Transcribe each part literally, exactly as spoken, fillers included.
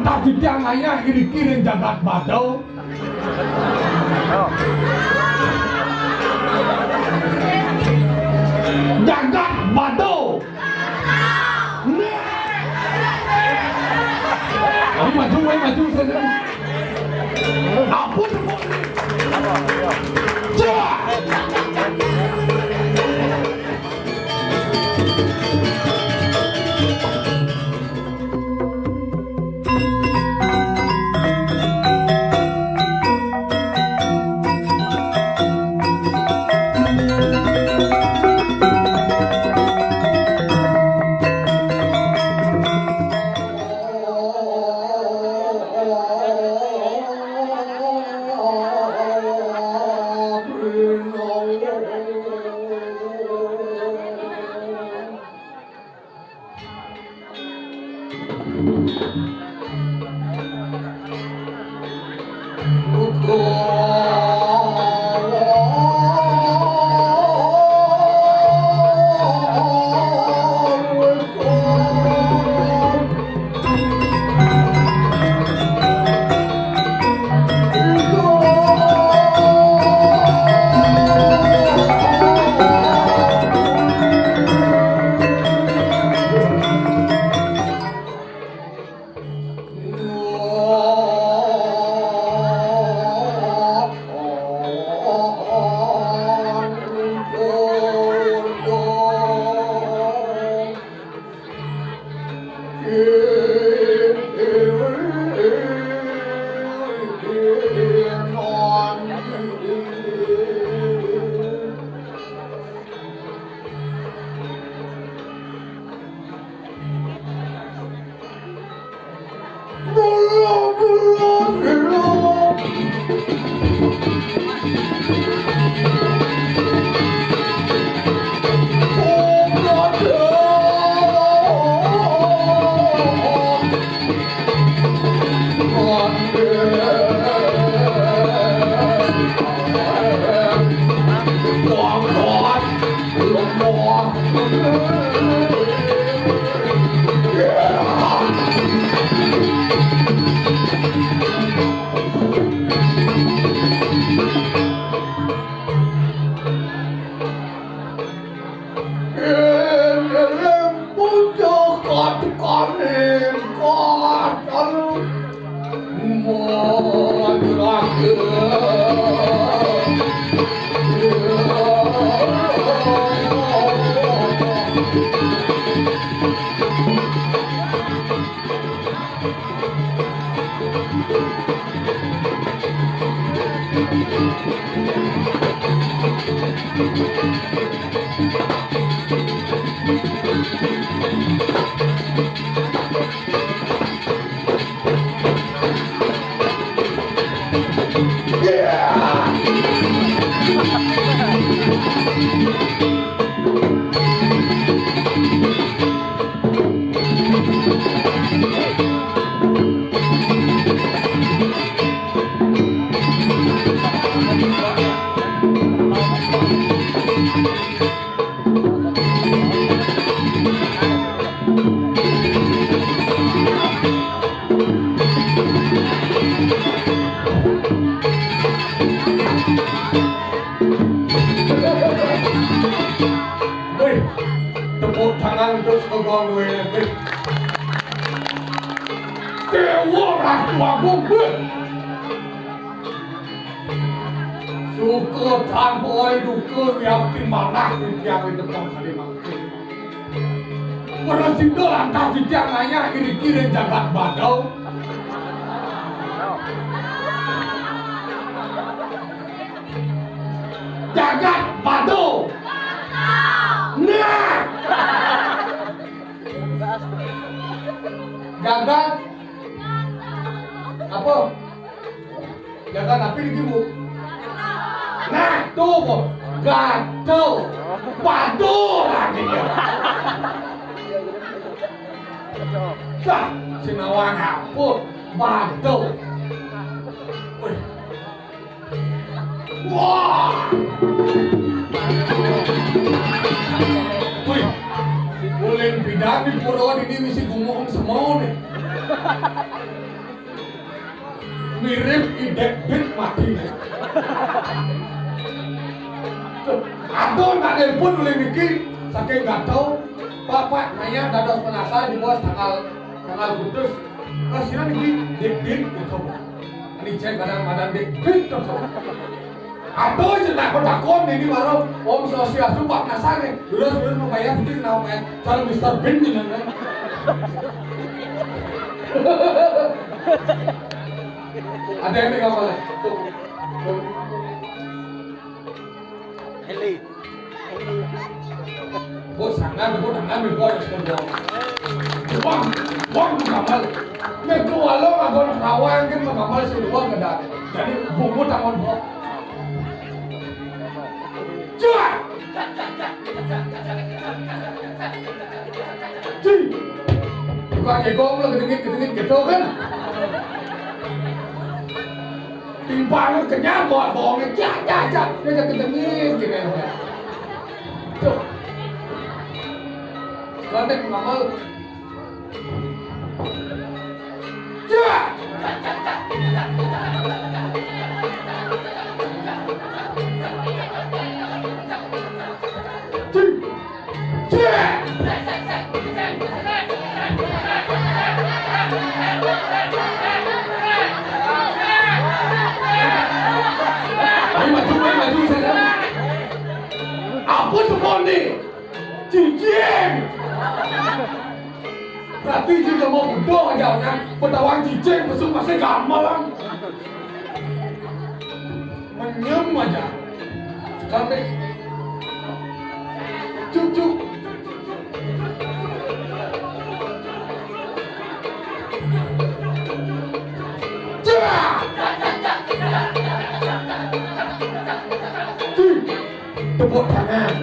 Tadi tiang nanya kiri-kiri jagat Bado. Jagat Bado. Ayo maju, ayo maju, saya. Ampun, ampun. Cak. Wih, tepuk tangan terus ke gong gue. Wih. Dewa Ratu Agung, wih. Suka tanpa duka, wiakti manah, wiakti tepuk kali mangke. Prasida lantas titiang nanya kiri-kiri jagat Bado. Jagat Bado. Nah. Jagat apa? Jagat apa iki, Bu? Nah, tuh, Bu. Gatel. Padu lagi dia. Dah, sinawan apa? Badu. Wih. Wah. Wih. Ulin pidan di pura ini mesti gumong semua nih. Mirip I Dék Bit mati. Aduh, nak nelpon oleh niki saking Gatau, Pak, Pak, naya dados penasar di bos tanggal, tanggal putus. Nah, sira niki Dék Bit gitu. Ini cek badan-badan Dék Bit gitu. Aduh, cek takon-takon ini baru Om Swastiastu, Pak, penasar nih. Terus, terus membayar, terus kenapa, Pak? Kalau Mister Bean jenengan. Ada yang pegang mana? Tuh. Tuh. Heli. Heli. Bos, sangat, bos, tangan, bos, bos. Buang, buang, gambar. Nek ku walau ngagon rawa yang kan menggambar si luar ngedak. Jadi, bungut tangan, bos. Cuak! Cih! Tukang jegong lo gedengit-gedengit gitu kan. Timbang kenyang bawa bohongnya, cak, cak, cak. Dia jadi gedengit gitu. Tuh. Sekarang deh, ngamal. Cak! Cih! Ayo maju, ayo maju, saya. Apa tuh, Pon, nih? Cicing. Berarti juga mau bodoh aja, kan? Petawang cicing, besok masih gamelan. Menyem aja. Sampai cucuk. Cah! Tepuk tangan.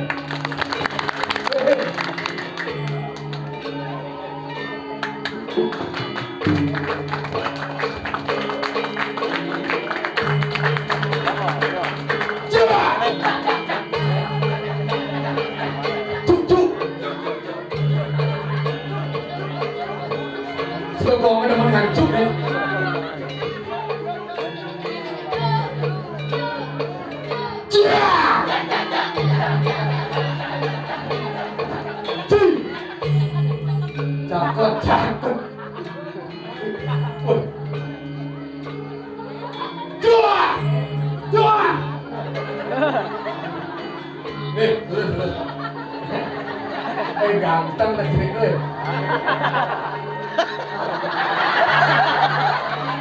Sing wong demen nganjuk, ya. Cia! Ci! Cakep, cakep. Wah. Dua! Dua! Nih, terus, terus. Eh, ganteng lah, Cik, eh.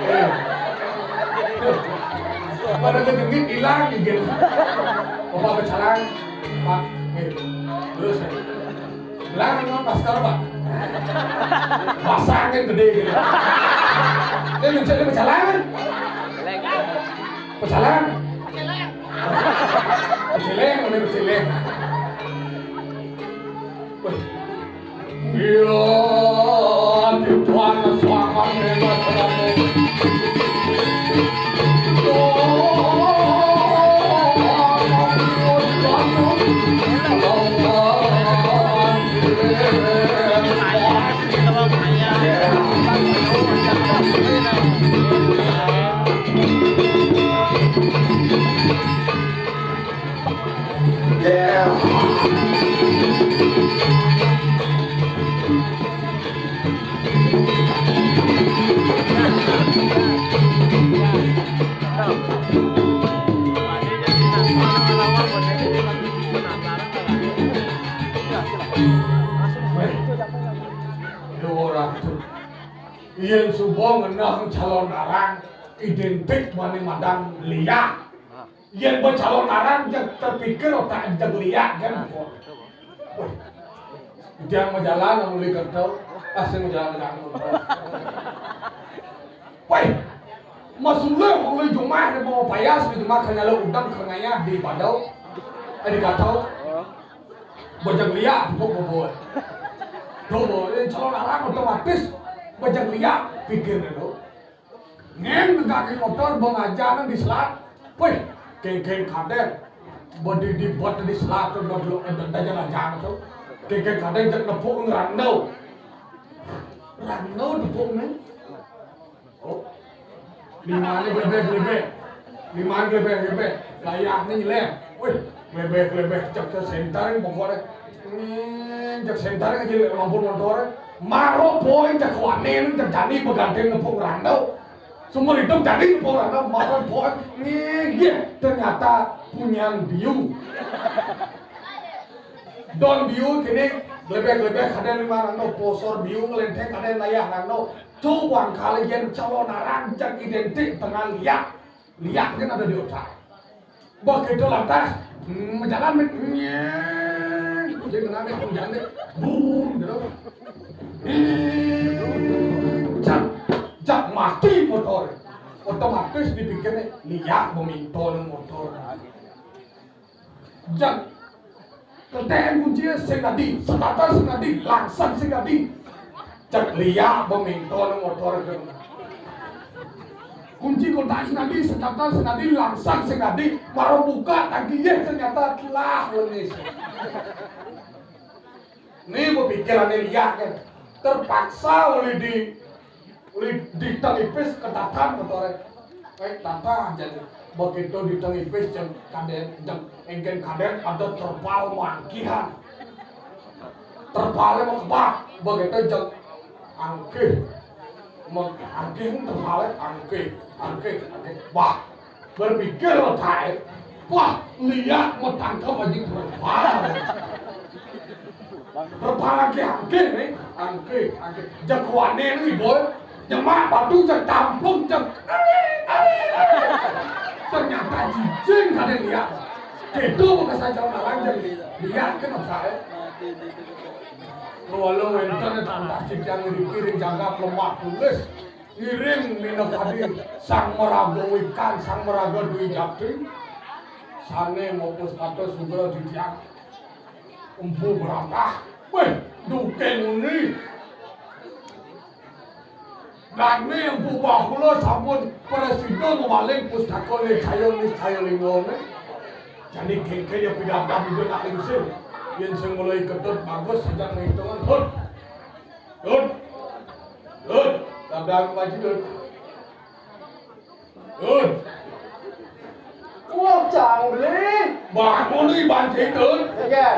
Eh. Pada genit hilang, gitu. Bapak berjalan, Pak. Eh, terus, eh. Lah, memang pas kalau, Pak. Pasangin gede gitu. Dia mencari pecalang. Pecalang. Peceleng, ini peceleng. Wih. Iya, di tuan suakan hebat. Yen suba ngenah calonarang, identik mane madan liak. Yen ba calonarang jeg terpikir otak jeg liak kan. Wah. Tiang majalan uli kerta, pasti majalan dengan motor. Wah. Masuluh uli jumah de mau payas di jumah kanyalo udang kangaya di Badau. Eh, di Katau. Ba jeg liak pupuk bobot. Tuh, calonarang otomatis ba jeg liak pikir de tu. Ngen negake motor ba ngajar nang di selat. Wih, kengkeng kadek. Ba di, di bot di selat tu, ba belum ada jalan-jalan tu. Kengkeng kadek jeg nepuk ngerandau. Randau nepuk neng. Oh. Limane glebek-glebek. Limane glebek-glebek. Layahne nyelem. Wih, glebek-glebek, cek senter pokokne. Hmm, cek senter aja lampu motor. Maro boy cek wane, cek jani begadang ngepung randau. Seumur hidup jani ngepung randau, maro boy. Nggih, ternyata punyan biu. Don biu kene glebek-glebek kaden lima randau, posor biu ngelenteng kaden layah randau. Tuh bangkal yen calon arang cek identik dengan liak. Liak kan ada di otak. Begitu lantas, mm, jalan mit, nyeng, kucing kena mit, kucing mit, brum, gitu. Hmm, jak, jak mati motor. Otomatis dipikirnya, liak meminta motor. Jak, ketek kunci sing dadi, starter sing dadi, langsung sing dadi. Cek liak meminta motor ke. Kunci kontak sing dadi, starter sing dadi, langsung sing dadi. Maro buka tangki, yeh, ternyata telah lenis. Ini berpikiran liak kan. Terpaksa oleh di Uli ditengipis ketatan motore. Kayak tata jadi begitu ditengipis jeng kaden jeng engken kaden ada terpal mangkihan. Terpalnya mau kebak begitu jeng angkih. Mau angkih terpalnya angkih angkih angkih bah. Berpikir otak, wah, liak mau tangkap aja berpala. Berpala ke angke nih, angke, angke. Jagoane nih, boy. Nyemak batu, cek tampung, cek. Ternyata cicing kada liak. Itu bekas aja orang jadi liak kan saya. Walau internet fantastik yang dikirim jaga lemah tulis. Ngiring minangka sang maraga wikan, sang maraga dwi jati. Sane mopus kados sugra titiang. Empu beratah. Weh, duke nguni. Dane empu bahula sampun prasida ngemaling pustaka Niscaya Niscaya Lingane. Jani kengken ya pidatah ida nak lingsir. Yen sing mulai ketut bagus sejak ngitungan. Hut. Dun. Dun. Kadang maju, Dun. Dun. Wah, canggih. Bangun ni banci, Dun. Iya.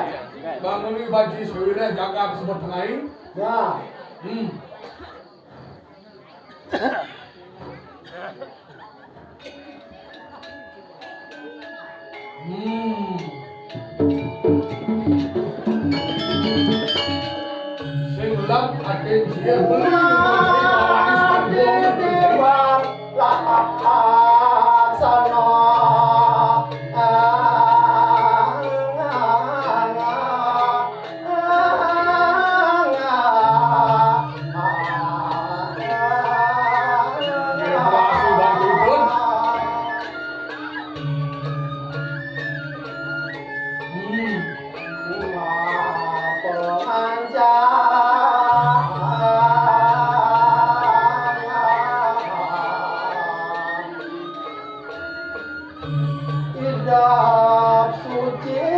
Bangun ni banci sewira jaga sebut tengah. Ya. Hmm. Hmm. Sing lap aten sia beli. Idap suci.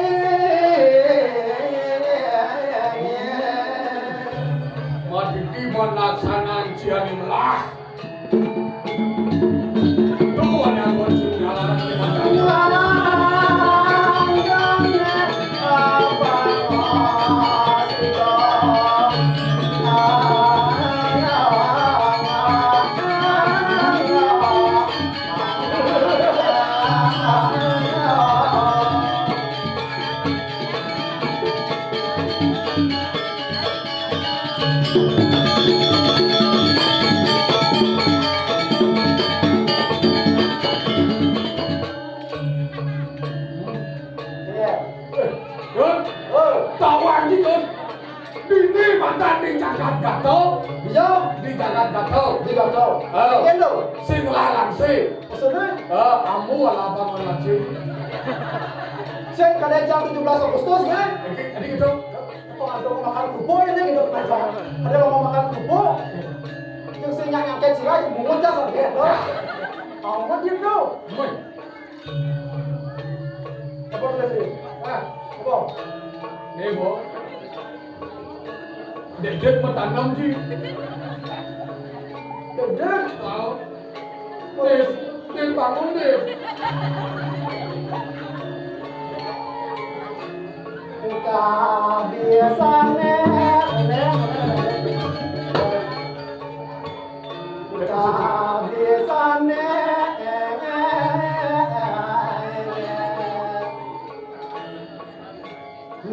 Maditi ban laksanan cianing lah. Tuh, ada buat sing jalanan di mata. Iya. Dun, oh, tahu anjing, Dun. Dini mantan di Jagat Gato. Iya. Di Jagat Gato. Di Gato. Oh. Iya, lho. Sing larang sih. Maksudnya? Eh, kamu ala abang lagi. Sing kada jam tujuh belas Agustus, kan? Jadi, jadi gitu. Kok ada makan kerupuk ini gitu, kenapa? Ada mau makan kerupuk? Yang sing nyangkut sirah, yang bungut dah, kan? Gitu. Kamu dia, bro. Woi. Apa udah sih? Ah, apa? Nih, Bo. Dedek mau tanam, Ji. Dedek? Tahu. Woi, Bangun, Dim. Kabisane, kabisane.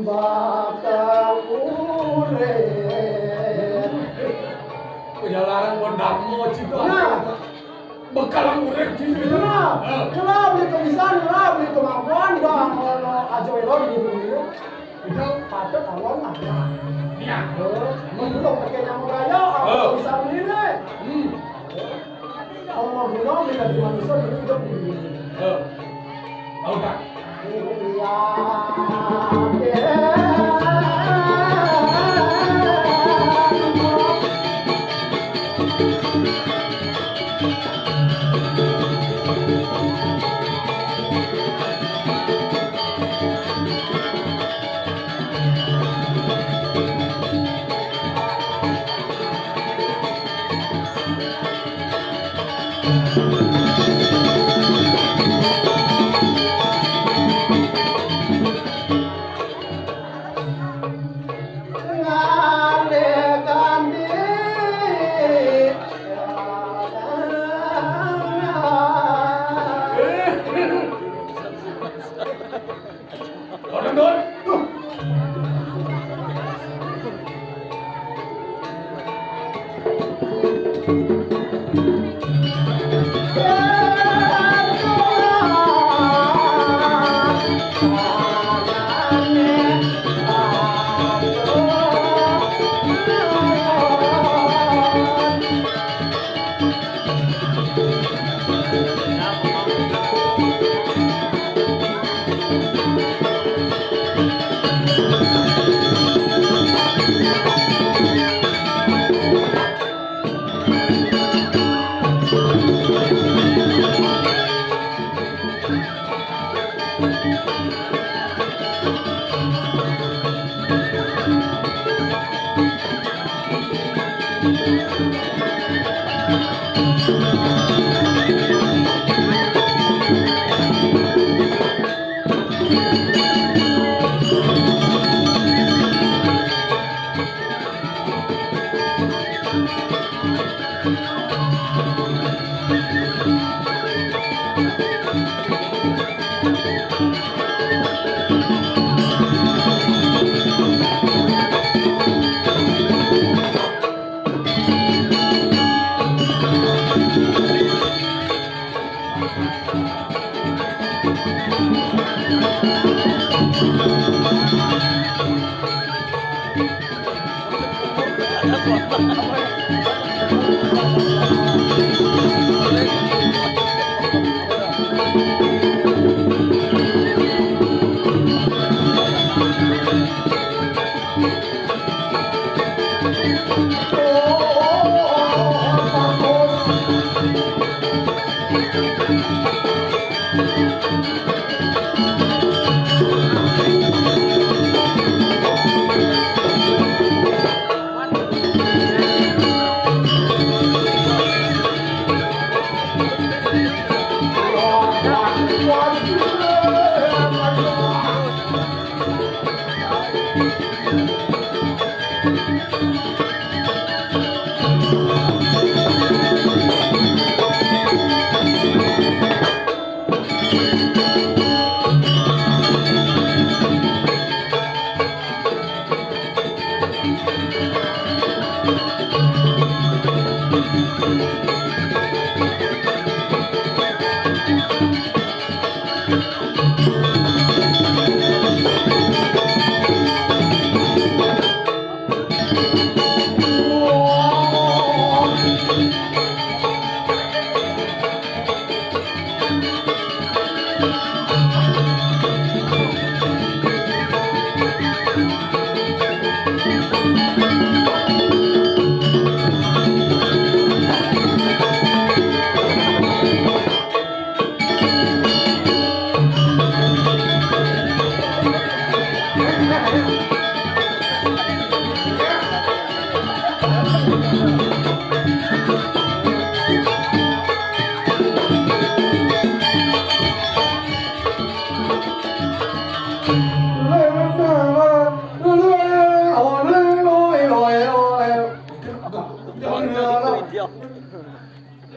Bakal urip. Kaya larang mau darmo cita. Nah. Bakal urip cita. Nah, heeh. Kelab di tulisan, kelab di kemampuan, dah kalau aja elok di dunia. Udah patut awal lah. Iya. Heeh. Mun belum pakai nama raya, apa bisa beli nih? Hmm. Apa guna bila di manusia hidup di dunia? Heeh. Tahu tak?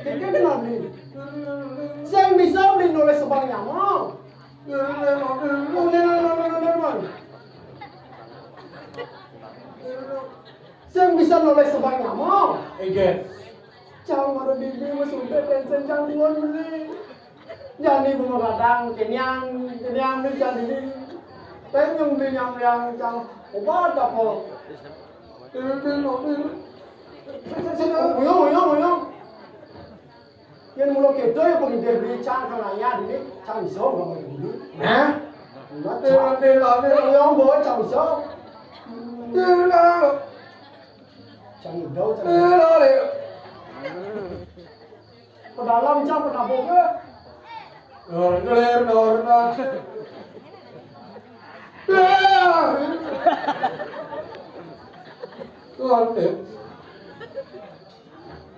Iki kenal beli. Sing bisa beli nulis sebang nyama. Sing bisa nulis sebang nyama. Inggih. Cang mara bibi wis umpet dan senjang tuan beli. Jani bunga kadang kenyang, kenyang ni jani ni. Tenyum ni nyang yang cang obat apa? Uyung, uyung, uyung. Yen mula kedo ya pengendih beli cang kang ayah dini cang iso ngomong dini. Nah, nanti nanti nanti uyung bawa cang iso. Cang indo cang. Pedalam cang penabuh ke. Nor nor nor nor. Tuan deh.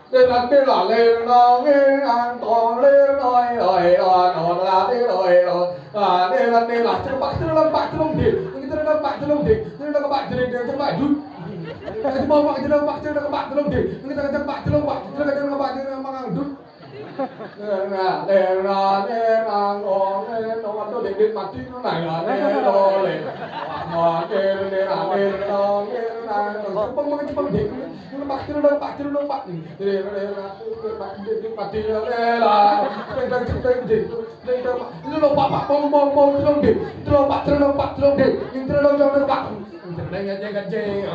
Lir ati lalir nanging antong lir noi oi on on lati oi on. Lir ati lah cepak celong pak celong ding. Ini celong pak celong ding. Ini celong pak celong ding cepak dut. Ini mau pak celong pak celong pak celong ding. Ini celong pak celong pak celong celong pak celong mangang dut. Lir na lir na lir nang ong lir nong aduh ding ding mati nang lir lir nong lir. Lir lir nong lir nang cepeng cepeng ding. Pak Jero dong, Pak Jero dong, Pak. Pak Jero dong, Pak Jero dong, Pak. Ini lo Pak, Pak, bong, bong, bong, celong deh. Celong, Pak Jero dong, Pak Jero dong. Yang Jero dong, Jero dong, Pak. Jero dong, yang jangan jeng.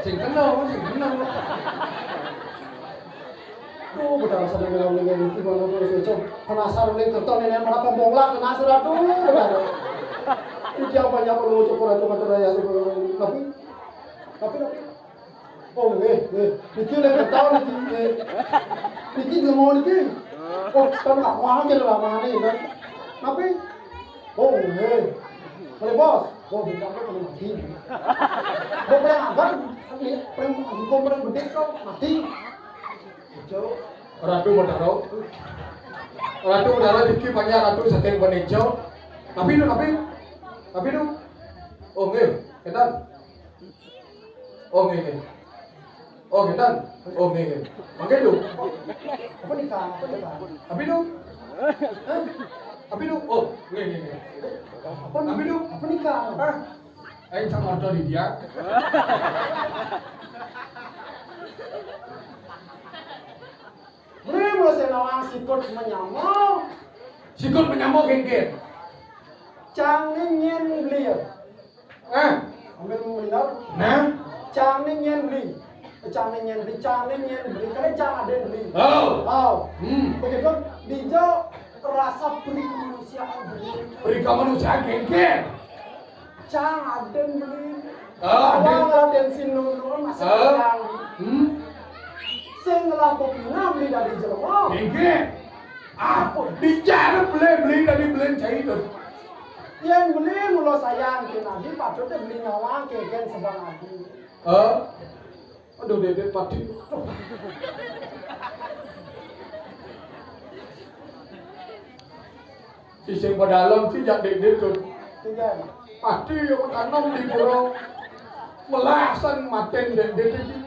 Sing kenal, sing kenal. Duh, betara sadar dengan dengan itu, bang, bang, bang, bang. Penasaran nih, kertas ini, mana pembolak, penasaran, aduh, betara. Iki apa ya perlu cukur atau kata raya suku tapi tapi tapi. Oh, nggih, nggih. Niki lek ketawa niki, nggih. Niki nggih mau niki. Oh, kan nggak wah kira lamane kan. Tapi oh, nggih. Boleh, Bos. Oh, bukan kok mati. Kok paling abang, paling hukum paling gede kok mati. Ratu Madara. Ratu Madara iki banyak ratu saking Banejo. Tapi itu, tapi tapi itu. Oh, nggih, ketan. Oh, nggih, nggih. Oh, ketan. Oh, nggih, nggih. Mangke itu. Apa nikah? Apa nikah? Tapi itu. Hah? Tapi itu. Oh, nggih, nggih, nggih. Apa tapi itu? Apa nikah? Hah? Ayo sama ordo di dia. Mrene mula sing nawang sikut menyama. Sikut menyama kengken. Cang ni nyen beli ya. Eh, ambil meninggal. Nah, cang ni nyen beli. Cang ni nyen beli, cang ni nyen beli. Karena cang ada beli. Oh. Oh. Hmm. Begitu dijo rasa beri kemanusiaan beli. Beri kemanusiaan kengken. Cang aden beli. Ah, aden. Wong aden sinulun masih kurang. Hmm. Sing ngelah pepinah beli dari jelema. Inggih. Apa bicara beli beli dari beli cai itu. Yang beli mula sayang ke nabi patut beli nyawang ke gen sebang adi. Eh? Aduh, Dede pati. Si sing pedalem si jak Dede tuh. Pati yang tanom di pura. Melasan maten Dede iki.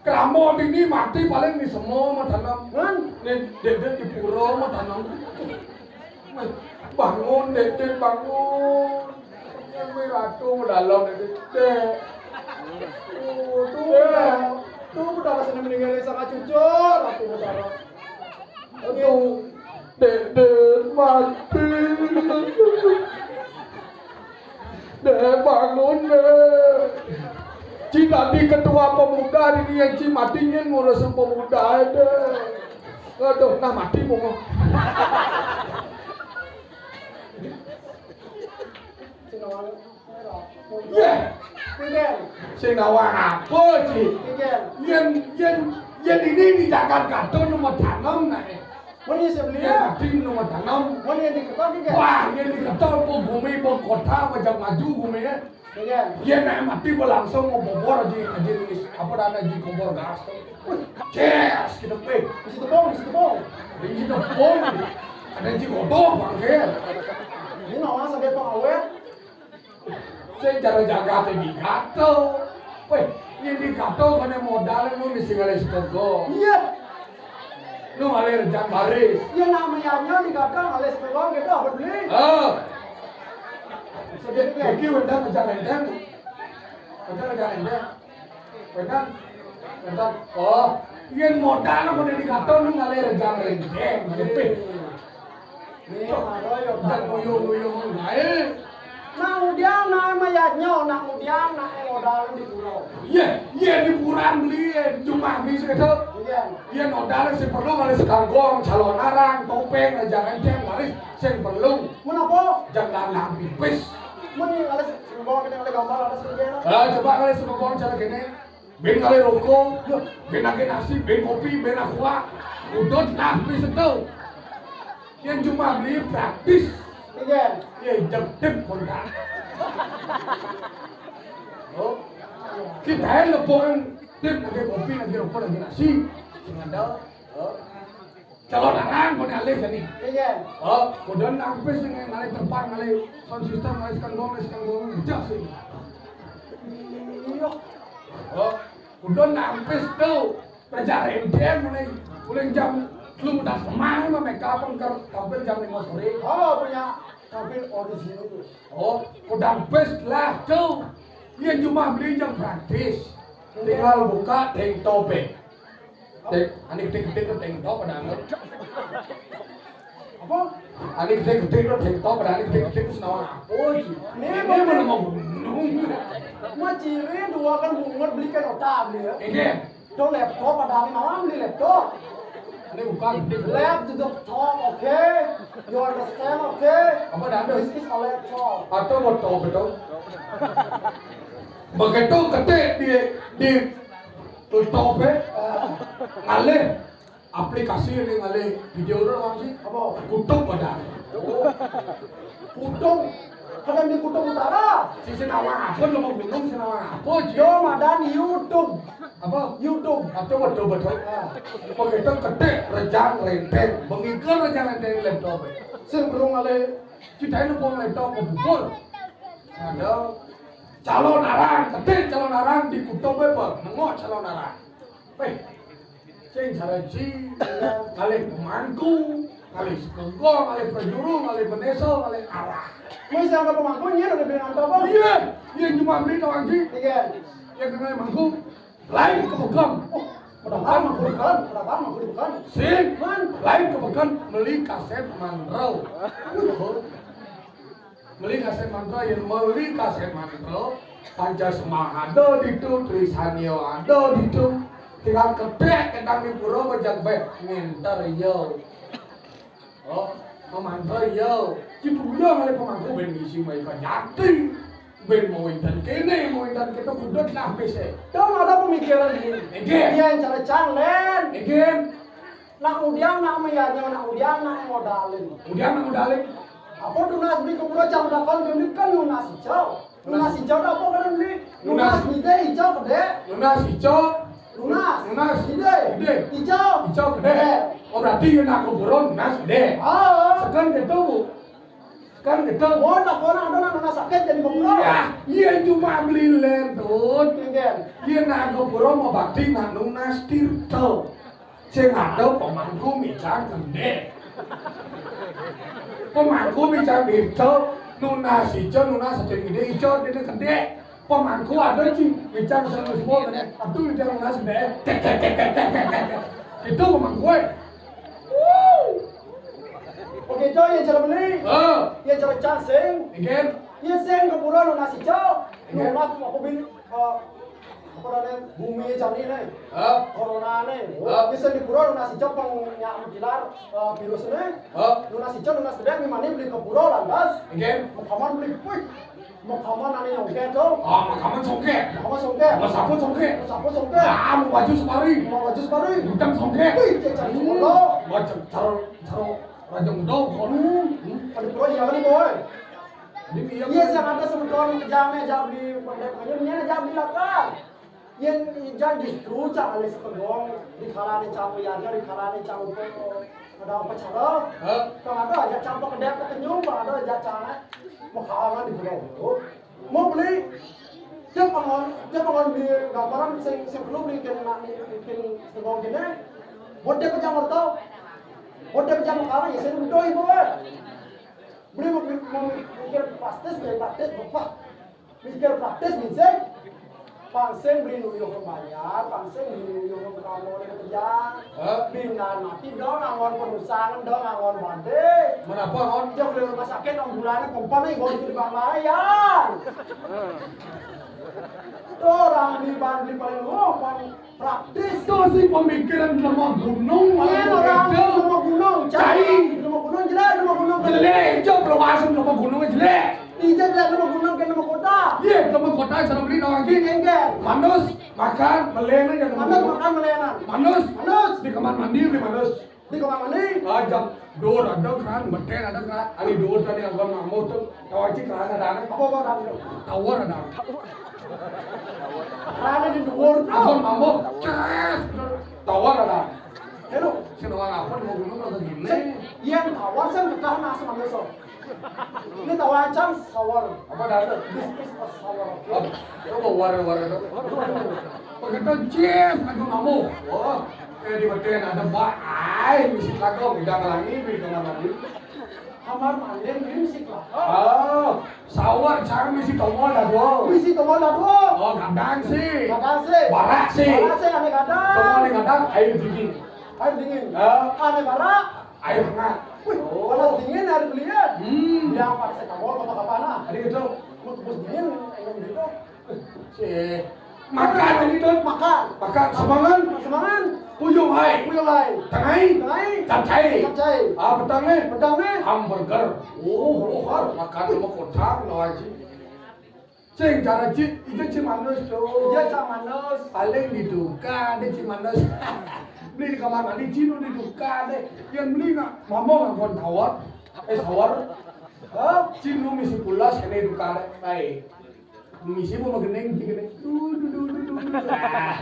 Kramo dini mati paling di semua mah tanam. Kan? Nih Dede di pura mah tanam. Bangun, Dek, Dek, bangun. Kuwi ratu dalam, Dek, Dek. Oh, tuh, tuh, udah rasanya meninggal sama cucu, ratu dalam. Aduh, Dek, Dek, mati. Dek, bangun, Dek. Ci tadi ketua pemuda, ini yang Ci matinya ngurusin pemuda, Dek. Aduh, nah mati mau. Sing nawang. Iya. Pinten? Sing nawang apa, Ci? Pinten? Yen, yen, yen ini di Jakarta nomor tanam, nah. Muni sebelumnya. Yen mati nomor tanam. Muni yang diketok, pinten? Wah, yang diketok, apa gumi, apa kota, apa jam maju gumi, ya. Iya. Iya, nek mati berlangsung mau bobor aja, aja nulis apa, ada aja kompor gas. Wih, ces, kita pe. Isi tepung, isi tepung. Isi tepung. Ada aja kotor, bangke. Ini nawang sampai pengawet. Saya cara jaga tadi gatel. Wih, Yén dikata koné modal nu mesti ngalih sekego. Iya. Nu ngalih rejang baris. Yén nak meyaknya dikata ngalih sekego gitu apa beli? Ah. Sedikit lagi udah rejang enteng. Udah rejang enteng. Udah. Udah. Oh, yén modal koné dikata nu ngalih rejang enteng. Nih, ada ya. Nak ngudiang nak mayatnya, nak ngudiang nak modal di pulau. Iya, iya di puran beli, cuma bisa itu. Iya. Iya modal sing perlu ngalih sekego, calon arang, topéng, jangan jam laris sing perlu. Mun apa? Jangan lambi pis. Mun ngalih sekego kena ngalih gambar ada sekego. Ah, coba ngalih sekego cara kene. Bén ngalih roko, bén nagih nasi, bén kopi, bén aqua. Udut nah, beli setu. Yang cuma beli praktis. Iya. Ya, jepit kontak. Oh. Kita yang lepokan, tip nagih kopi, nagih roko, nagih nasi. Sing ada. Oh. Calon arang koné alih jani. Iya. Oh, kudu nampis ning ngalih terpang ngalih sound system ngalih sekengkong ngalih sekengkong jas ini. Iya. Oh, kudu nampis tuh. Kerja rendeng mulai mulai jam belum udah semang mah make up kan tampil jam lima sore. Oh, punya tampil original tuh. Oh, kudu nampis lah tuh. Iya cuma beli jam praktis. Tinggal buka tank top. Dek, ané gedé-gedé to tank top pada anu. Apa? Ané gedé-gedé to tank top pada ané gedé-gedé to senawang apa sih? Ini mana mau gunung? Maciri dua kan bungut beli kan otak beli ya. Ini. To laptop pada ané mau beli laptop. Ini bukan gedé. Lap to the top, okay? You understand, okay? Apa dah ada? This is a laptop. Atau buat top itu? Begitu ketik di di laptop eh, ngalih aplikasi ini ngalih video tu apa sih? Apa? Kutub pada. Oh. Kutub. Kadang di Kutub Utara. Si Senawang apa nama gunung Senawang apa sih? Yo madan YouTube. Apa? YouTube. Atau betul betul. Ah. Begitu ketik rejang renteng, mengikir rejang renteng laptop. Sing burung ngalih kita ini pun laptop kebubur. Ada calon arang, ketik calon arang di Kutub apa? Nengok calon arang. Weh, sing cara ji, ngalih pemangku, ngalih sekengkong, ngalih penjuru, ngalih peneso, ngalih arah. Wis yang pemangku ini ada bilang apa? Iya, iya cuma beli doang ji. Iya. Ya kenal mangku, lain ke bukan. Oh, padahal mangku bukan, padahal mangku bukan. Sing, man, lain ke bukan, beli kaset mandro. Meli kasét mantra, yén meli kasét mantra, Pancasmah ada ditu, Trisania ada ditu. Tinggal ketik kendang di pura bajang bé ngénter ya. Oh, pemantra ya. Ci pura ngalih pemangku bén ngisi mai kajati. Bén mau intan kéné, mau intan kéto kudu lah bésé. Dong ada pemikiran ini. Nggih. Iya, cara cang, Lén. Nggih. Nak udiang, nak mayanya, nak udiang, nak modalin. Udiang nak modalin. Apa tunas beli ke pura cang dakon beli kan nunas ijau. Nunas ijau apa kan beli? Nunas. Nunas ide ijau kedé. Nunas ijau. Nunas. Nunas. Ide. Ide. Ijau. Ijau kedé. Kedé. Oh berarti yén nak ke pura nunas kedé. Ah. Sekan gitu, Bu. Kan gitu. Oh, nak orang ada nak nunas sakit jadi ke pura. Iya, iya cuma beli lentut. Nggih. Yén nak ke pura mau bakti nak nunas tirta. Sing ada pemangku micang kendhek. Pemangku micang tirta, nunas ija, nunas sakit gedé ija, déné kendhek. Pemangku ada ci, micang sing semua kéné. Aduh, micang nunas kendhek. Ték, ték, ték, ték, ték, ték, ték. Itu pemangku. Oke, coy, yang cara beli. Oh. Yang cara casing. Nggih. Yang sing ke pura nunas ija. Nggih. Nunas apa beli? Eh, apa namanya? Bumi jani nih. Hah? Corona nih. Oh, hah? Bisa di pura nunas ija pang nyak mutilar eh, virus nih. Hah? Nunas ija, nunas gedé, gimana beli ke pura lantas? Nggih. Makaman beli, wih. Makaman ane nyongket tuh. Ah, makaman songket. Makaman songket. Mas apa songket? Mas apa songket? Ah, mau baju separi. Mau baju separi. Gudang songket. Wih, cek cari sepuluh. Macam caro caro raja muda kok. Hmm. Ada pura iya nih, boy. Ini iya. Iya, sing ada semeton kejangnya jam di pendek aja, ini jam di lakar. Yén ijang justru cang alih sekengkong, di kalane cang uyarnya, di kalane cang upa, ada upacara. Hah? Kang ada aja cang pekedek ketenyum, kang ada aja cang makalangan di pulau. Mau beli? Dia pengon, dia pengon di gambaran sing, sing perlu bikin, bikin sing kéné. Buat dia pejam orto. Buat dia pejam kala ya sing betul ibu. Beli mau, mau mikir praktis, dari praktis, wah. Mikir praktis, misik. Pang sing beli nuyuh ke bayar, pang sing beli nuyuh ke kamu di kerja. Hah? Bintang mati dong, angon perusahaan dong, angon badé. Menapa, Ngon? Dia beli rumah sakit, enam bulannya pompa nih, gua di Bang Mayan. Tuh orang di Bang, di paling, oh, paling praktis. Itu sih pemikiran lemah gunung, Iya, orang itu. Lemah gunung. Cai. Lemah gunung jelek, lemah gunung. Jelek, ijo perluasan lemah gunung jelek. Ijo jelek lemah gunung ke lemah kota. Iya, lemah kota cara beli nawang lagi. Enggak. Manus, makan, melenan ya lemah Manus gunung. Makan melenan. Manus. Manus. Di kamar mandi beli manus. Di kamar mandi. Ah, jam dua ada kan, beten ada kan. Ari dua tadi anggon mambo tuh. Tawaci kan ada. Apa, apa ada? Tower ada. Ada di dua. Anggon mambo. Ces. Tower ada. Hello. Sing nawang apa di gunung lagi gini? Yang tower sing betah masuk manusia. Ini tower cang sawar. Apa ada? This is a shower. Oh, ya mau war-war itu. Begitu, ces, aku mambo. Oh, eh, di beten ada ba, ai, misi lagong, tidak lagi di kamar mandi. Kamar mandi, ini misi lagong. Oh, sawar, cara misi tomol dah tuh. Misi tomol dah tuh. Oh, gadang sih. Gadang sih. Barak sih. Barak sih, aneh gadang. Tomol aneh gadang, air dingin. Air dingin. Ah. Aneh barak. Air hangat. Wih, oh. Panas dingin hari beli ya. Hmm. Yang panas kamu apa kapan ah? Hari itu. Bus dingin, air gitu. Sih. Makan ini tuh. Makan. Makan semangan. Semangan. Puyung hai. Puyung hai. Tengai. Tengai. Capcai. Capcai. Ah, petang nih. Petang nih. Hamburger. Oh, oh, har. Makan sama kocang, no aji. Sing cara ci, itu ci manus tuh. Iya, ci manus. Paling di tukang ada ci manus. Beli di kamar mandi, ci nu di tukang ada. Yang beli nak, mambo ngangkon tawar. Eh, sawar. Hah? Ci nu misi pulas, kena di tukang ada. Baik. Misi mau magening, ci kena. Duh, duh, duh, duh, duh, duh. Ah.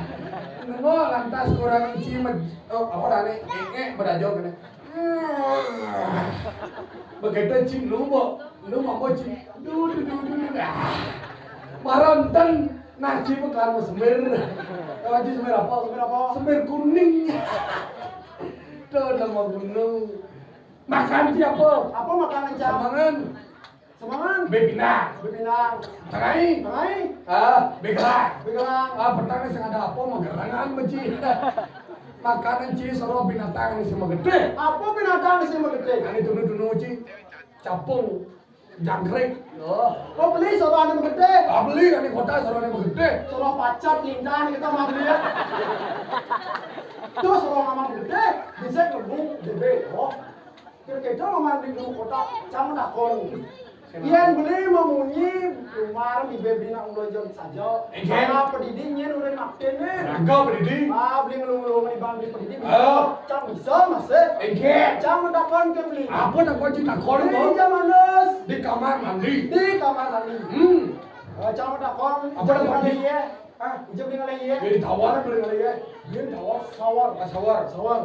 Nengok lantas kurang ci med-, oh, apa dah ni? Ngek, ngek, berajo kena. Begitu ci nu, Mbok. Nu mambo ci. Duh, duh, duh, duh, duh. Ah. Maronten, nah, ci makan semir. Tahu ci semir apa? Semir apa? Semir kuning. Tuh, nama gunung. Makan ci apa? Apa makanan, Cak? Semangan. Semangan. Bebinang. Bebinang. Tengai. Tengai. Ah, begerang. Begerang. Ah, petang sing ada apa? Magerangan, beci. Makanan ci soro binatang sing magedé. Apa binatang sing magedé? Ane dunu-dunu ci. Capung. Jangkrik. Oh. Oh, beli soro ane magedé. Ah, beli ane kota soro ane magedé. Soro pacat, lintah, kita mah beli ya. Terus soro amat gedé, bisa ngebung gedé. Oh. Kira-kira mau mandi dulu kota, kamu takon. Yang beli memunyi, kemarin di baby nak ulon jam saja. Enggak. Sama pedidi nyen udah makin nih. Enggak, pedidi. Ah, beli ngelung-ngelung di bang beli pedidi. Ah. Cang bisa masih. Enggak. Cang mendapat ke beli. Apa nak kau cinta kau? Di jam manis. Di kamar mandi. Di kamar mandi. Hmm. Eh, cang mendapat. Apa nak kau cinta? Iya. Ah, jam beli ngalih iya. Jadi tawar beli ngalih iya. Dia tawar. Sawar. Ah, sawar. Sawar.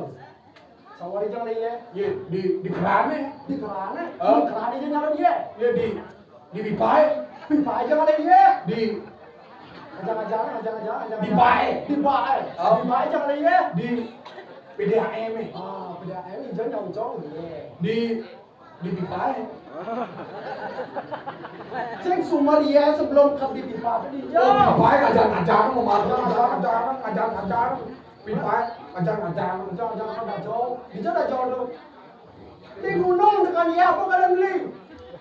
Sawari jang lagi ya. Iya, di, di kerane. Di kerane? Ah. Di kerane jang lagi ya. Iya, di, di pipae. Pipae jang lagi ya. Di ajang-ajang, ajang-ajang, ajang-ajang. Di bae. Di bae. Ah. Di bae jang lagi ya. Di P D A M. Ah, P D A M jang jang jang. Iya. Di, di pipae. Sing sumber ya sebelum ke di pipa tadi. Oh, pipae ajang-ajang mau masuk ajang-ajang, ajang-ajang. Pipae, ajang-ajang. Ajang-ajang apa, Dajo? Di mana, Dajo, lu? Di gunung tekan ya, apa kalian beli?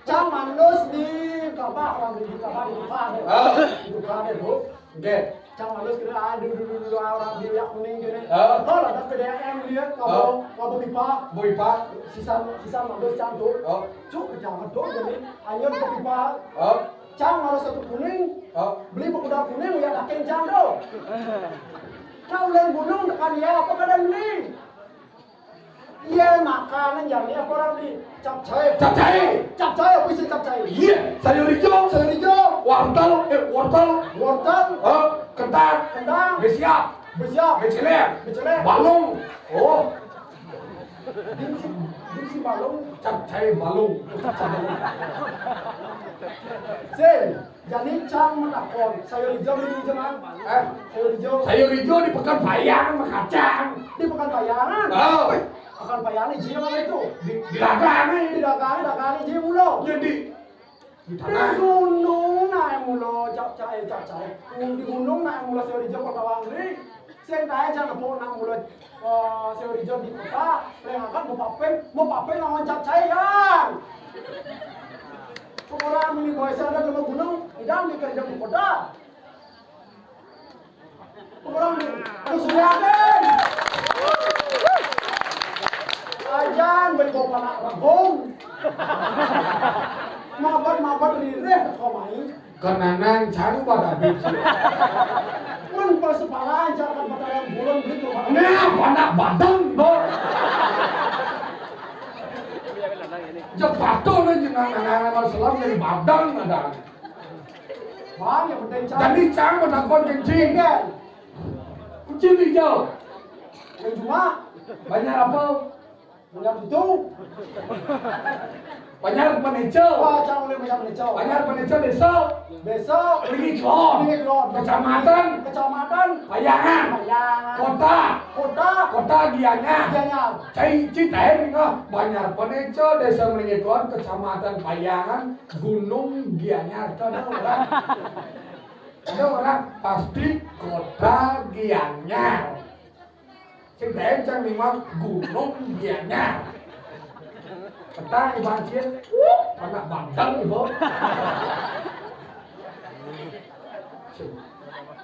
Cang manus di kapal, orang di kapal, di kapal. Ah. Di kapal, Bu. Oke. Cang manus kira, aduh, dulu, dulu, orang di yak kuning gini. Ah. Kalau ada P D A M dia, ah, kalau, kalau pipa. Boy, Pak. Sisa, sisa manus cang tuh. Ah. Cuk, jangan tuh, jadi, ayo ke pipa. Ah. Cang manus satu kuning. Ah. Beli pekuda kuning, ya, dakin cang tuh. Kau lain gunung tekan ya, apa kalian beli? Iya, makanan yang ini apa orang beli? Capcay. Capcay. Capcay, apa isi capcay? Iya, sayur hijau. Sayur hijau. Wortel, eh, wortel. Wortel. Eh, kentang. Kentang. Besiap. Besiap. Becelek. Becelek. Balung. Oh. Diksi, diksi balung. Capcay balung. Capcay balung. Sing. Jani cang matakon, sayur ijo beli di mana? Eh, sayur ijo. Sayur ijo di Pekan Payangan, makacang. Di Pekan Payangan? Oh. Wih, Pekan Payangan ijo mana itu? Di, di dagang, eh. Di dagang, dagang ijo mulu. Jadi, di tanah. Di gunung naik mulu, cak cai, cak cai. Di gunung naik mulu sayur ijo pertawang beli. Sing tae jan nepuk nang mulut, eh, sayur ijo di kota, lek angkat mau papen, mau papen lawan cap cairan. Orang mini boy sadar sama gunung, idan di kerja di kota. Orang mini, aku sudah yakin. Ajan beli bawa anak ragong. Mabat-mabat rireh kau main. Kenangan caru badabit. Men persepala aja kan batayang bulan gitu. Nah, anak badang, Bor. Jepatu nih jenang anak selam jadi badang ada. Bang, yang penting cang. Jadi cang mau takon kencing. Iya. Kucing hijau. Yang cuma banyak apa? Banyak itu. Banjar Penico. Wah, cang ulih Banjar Penico. Banjar Penico besok. Besok. Ringi Klon. Ringi Klon. Kecamatan. Kecamatan. Payangan. Payangan. Kota. Kota. Kota Gianyar. Gianyar. Cai Citaen nggak. Banjar Penico, Desa Melingi Klon, Kecamatan Payangan, Gunung Gianyar. Ada orang. Ada orang pasti Kota Gianyar. Sing daeng cang liwat Gunung Gianyar. Petang iban cil, uh, anak bandeng ibu.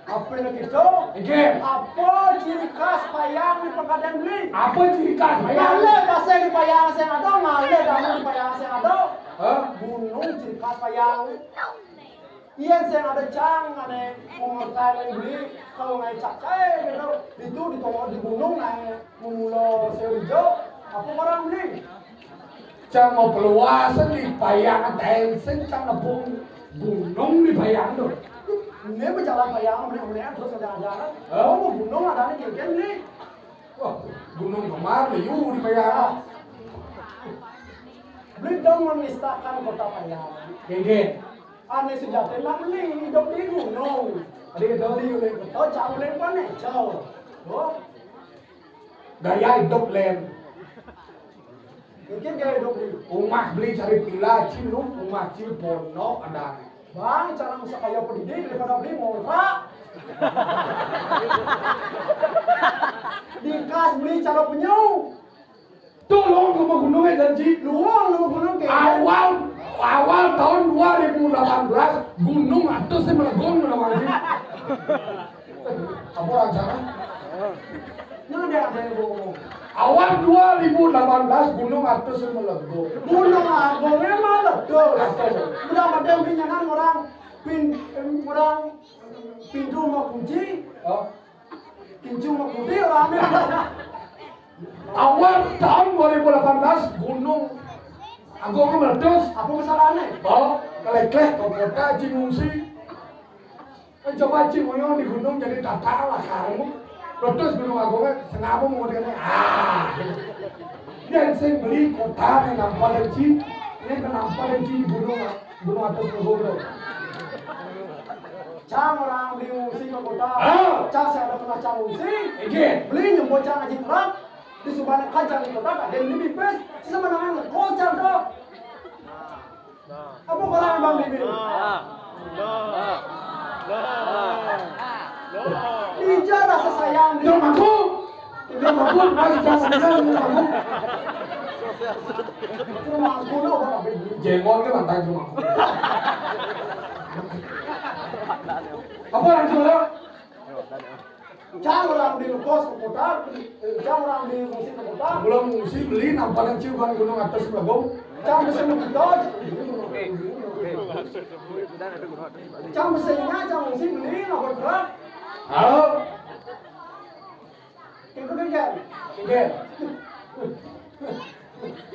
Apa lagi itu? Oke. Apa ciri khas Payang di Pekaden beli? Apa ciri khas Payang? Ngalih pasir di Payang sing ada, ngalih damu di Payang sing ada. Hah? Gunung ciri khas Payang. Iya, sing ada cang, ada pemortalan beli, kalau ngai cak cai gitu, itu di toko di gunung ngai memulo sayur ijo, apa orang beli? Cang mau peluasan di Payang, ada sing cang nepung gunung di Payang tuh. Ini berjalan Payang, mana mana terus ada ajaran. Oh, mau gunung ada nih, kayak beli. Wah, gunung kemar, liu di Payang. Beli dong menistakan kota Payang. Gege. Ane sejati lah mending hidup di gunung. Ada kita di uleng kota, cak uleng pane, cau. Oh. Gaya hidup, Len. Mungkin gaya hidup di. Rumah beli cari pila, cil lu, rumah cil pondok ada. Bang, cara masa kaya pendidik daripada beli ngontrak. Di kas beli cara penyu. Tolong ke gunungnya janji. Luang nama gunung kayak awal, awal tahun dua ribu delapan belas, gunung atus sih melegung nama sih. Apa rencana? Nah, ada, ada yang ngomong. Awal dua ribu delapan belas, gunung atus sih melegung. Gunung Agungnya meletus. Udah pada pinjangan orang pin, orang pintu mau kunci. Oh. Kincu mau kunci rame. Awal tahun dua ribu delapan belas, Gunung Agung meletus. Apa masalahnya? Oh, kelek-kelek, kau kota, Cing ngungsi. Kan coba Cing Uyong di gunung jadi tatal lah kamu. Meletus Gunung Agung, sengamu mau dia, ah, gitu. Dia sing beli kota nih, nampak dan Cing. Ini kenapa dan Cing di gunung, ah? Gunung atas gunung. Cang orang beli ngungsi ke kota. Ah. Cang saya ada pernah cang ngungsi. Iya. Beli nyebut cang aji terak. Di Subana kancang di kota, tak ada yang lebih pes. Sisa menangan kocang tuh. Apa orang bang bibir? Ija rasa sayang di rumahku. Di rumahku, masih jasa di rumahku. Rumahku, no, apa bibir? Jengol ke mantan rumahku. Apa orang jual? Cang orang di kos ke kota, eh, cang orang di musik ke kota. Belum ngungsi beli nampak yang ciuman gunung atas Bagong. Cang bisa begitu aja. Cang bisa nya, cang ngungsi beli nampak berat. Halo. Itu kan kan. Oke.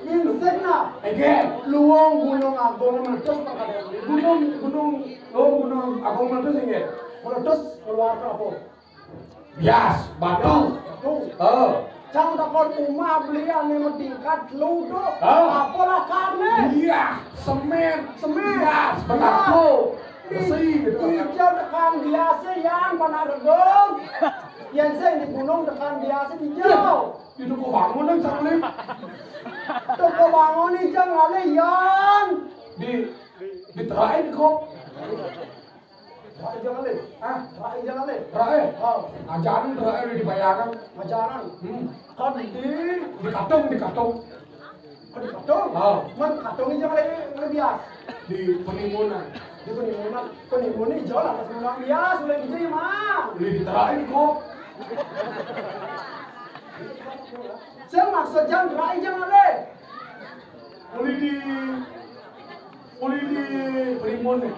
Minsek nah. Oke. Luang Gunung Agung meletus perkara ini. Gunung, gunung, oh, Gunung Agung meletus ini. Meletus keluar apa? Bias, batu. Batu. Oh. Cang takon umah beli ane tingkat lu tuh. Oh. Apalah karne? Iya, semen. Semen. Bias, batu. Besi gitu. Ijo tekan biasa, Yan, panak redung. Yén sing di gunung tekan biasa di ijo. Di toko bangunan, Samuel. Toko bangun ijo ngalih, Yan. Di, di terai kok. Terai ijo ngalih. Ah, terai ijo ngalih. Terai. Oh. Ajaran terai di bayangan. Ajaran. Hmm. Kan di, di katung, di katung. Kan di katung. Oh. Man katung ijo ngalih, ngalih bias. Di penimunan. Di penimunan. Penimun ijo lah pas bias, oleh ijo ya, Mang. Di terai kok. Saya maksud Yan, terai ijo ngalih. Uli di, uli di penimun nih.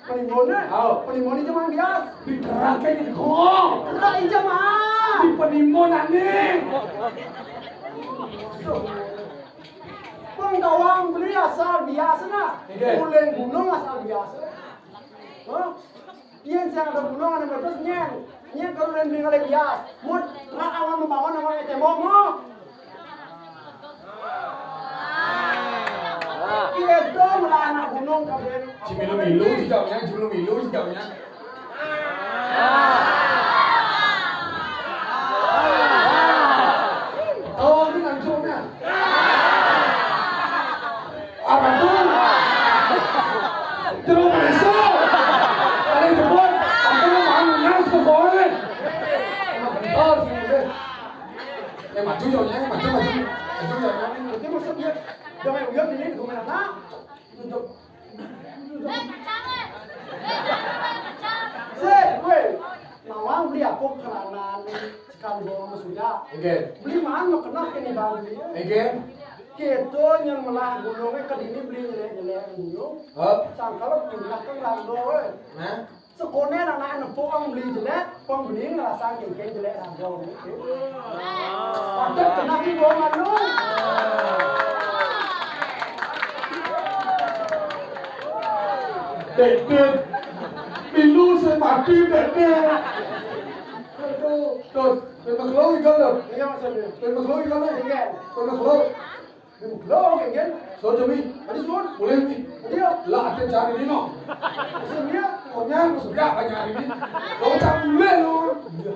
Penimun nih? Oh. Penimun ijo mang bias. Di terai ijo kok. Terai ijo mang. Di penimunan nih. Pengkawang beli asal bias nah. Iya. Uling gunung asal bias. Hah? Yén sing ada gunung ada meletus nyén. Nyén kalau lain beli ngalih bias. Mut rak awan membangun awan tembok mo. Iya dong lah anak gunung kabeh. Cimilu-milu sejauhnya, cimilu-milu sejauhnya. Oh, ini langsungnya. Apa tuh? Jeruk manis. Ada jebol. Aku mau makan nasi ke bawah nih. Oh, sini deh. Eh, maju, Nyonya, maju, maju. Maju, Nyonya. Ini maksudnya, jangan lihat ini, gimana? Sik, wéh. Nawang beli aku keranan sekali bawa Mas Uya. Oke. Beli mana kena kene bang beli. Oke. Kita yang melah gunungnya ke dini beli nyelek-nyelek gunung. Hah? Sangkal pindah ke Rando, wéh. Nah. Sekolah anak nepuk orang beli jelek, orang beli ngerasa kengkeng jelek Rando. Patut kena ki gua malu. Dek, dek. Milu saya mati, dek, dek. Aduh. Tuh, memang lo ikan lo. Iya, Mas Andi. Memang lo ikan lo. Iya. Memang lo. Memang lo, kengkeng. So, Jami. Tadi suruh. Boleh, Mi. Tadi ya. Lah, ada cari Dino. Maksudnya? Pokoknya, maksudnya apa nyari ini? Lo cari dulu, lo. Iya.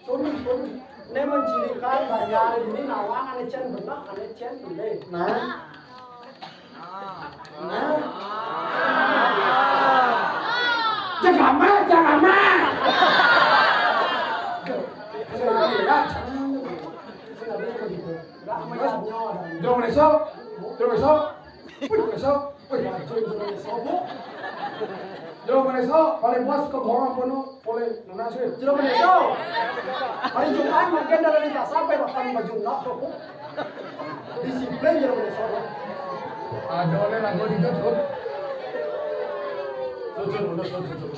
Sorry, sorry. Né mencirikan banjar ini nawang ané cén benak, ané cén belé. Nah. Nah. Jangan mah, jangan mah. Jangan mah. Jangan mah. Jangan mah. Jangan mah. Jangan mah. Wih, Jero Meso. Wih, Jero Meso, Bu. Jero Meso, paling puas ke Bora Pono, boleh nana sih. Jero Meso. Hari Jumat makin dari kita sampai makan baju nak, Bu. Disiplin Jero Meso, Bu. Ada oleh lagu di YouTube. Tuh, tuh, udah, tuh, tuh, tuh.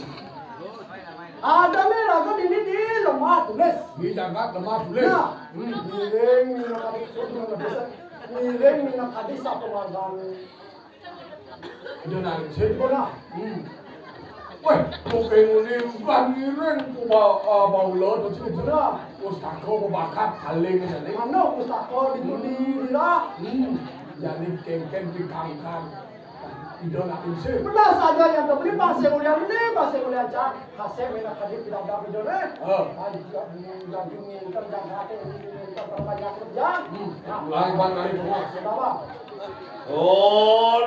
Ada nih lagu ini di Lemah Tulis. Di jagat Lemah Tulis. Nah, hmm. Miring, miring, miring, miring, miring, miring, Ida nari sing. Ora. Hmm. Wéh, kok ngene ulah ngiring ku ba-, eh, baula to sing ora. Pustaka bebakat kaling sane. Anu pustaka dituni lila. Hmm. Jani kengken pikangkan. Ida nak sing. Benar saja yang terbeli pasir mulia ini, pasir mulia cak. Kasih minat tadi tidak ada video deh. Oh. Ayo, jangan minta, jangan hati, minta perbanyak kerja. Hmm. Nah. Lagi ban kali semua. Sudah, Pak. Oh.